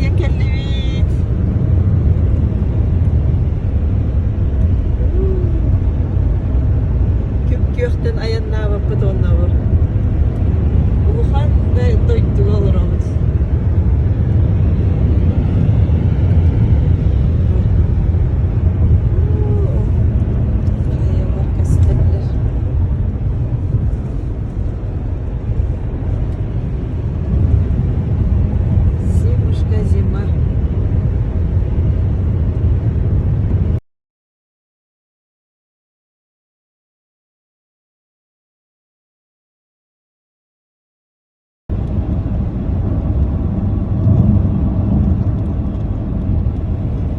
тиийэн кэллибит. Күп-күөхтэн айаннаабыппыт уонна бу улахан да дойдуга олоробут. Хайалар көстөллөр. Зимушка, зима.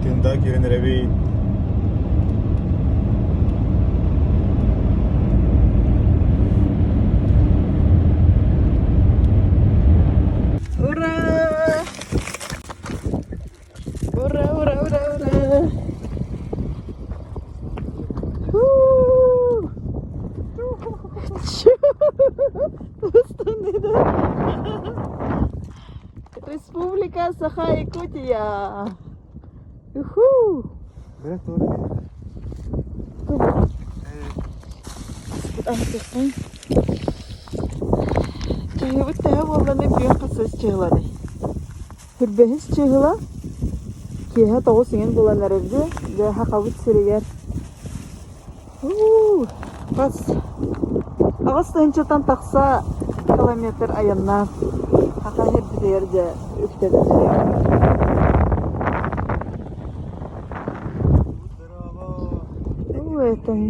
Тында киирэн эрэбит. Ура! Ура, ура, ура, ура! Республика Саха-Якутия! Уху! Чаһыбыт төһө буолланы бүөн хасыс чыһыланый? Түрбэһис чыһыла киэһэ тоҕус иҥин булан эрэргэ дьэ Хахабыт сиригэр уу хас 8 тыһыынчаттан тахса километр айаннаан Хаха сирбитигэр дьэ үктэнэн эрэбит. Уу этэн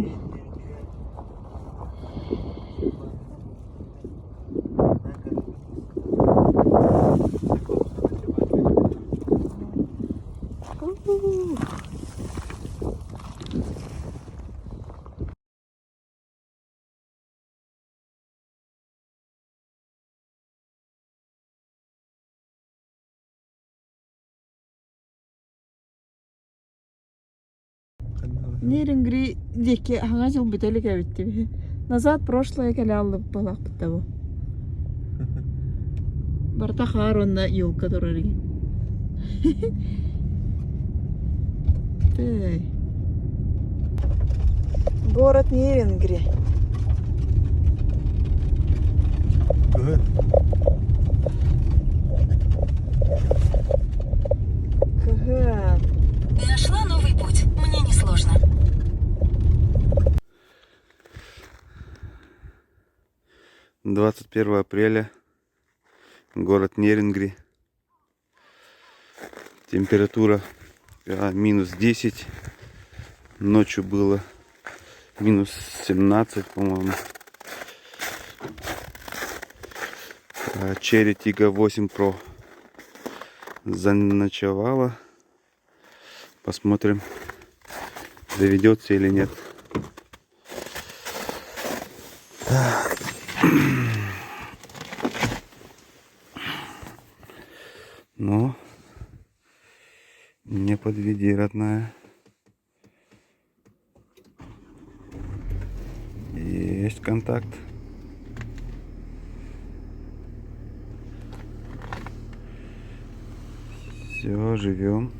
Нерюнгри диэки хаҥа дьыл бүтэ илик эбит Назад прошлое кэлэ аллыбыт да бу. Барыта хаар уонна елка турар игин. Тэй. Город Нерюнгри. Кыһын. Кыһын. Нашла новый путь. Мне несложно. 21 апреля. Город Нерюнгри. Температура минус 10. Ночью было минус 17, по-моему. Chery Tiggo 8 Pro заночевала. Посмотрим, заведется или нет. Так. Ну, не подведи, родная. Есть контакт. Все, живем.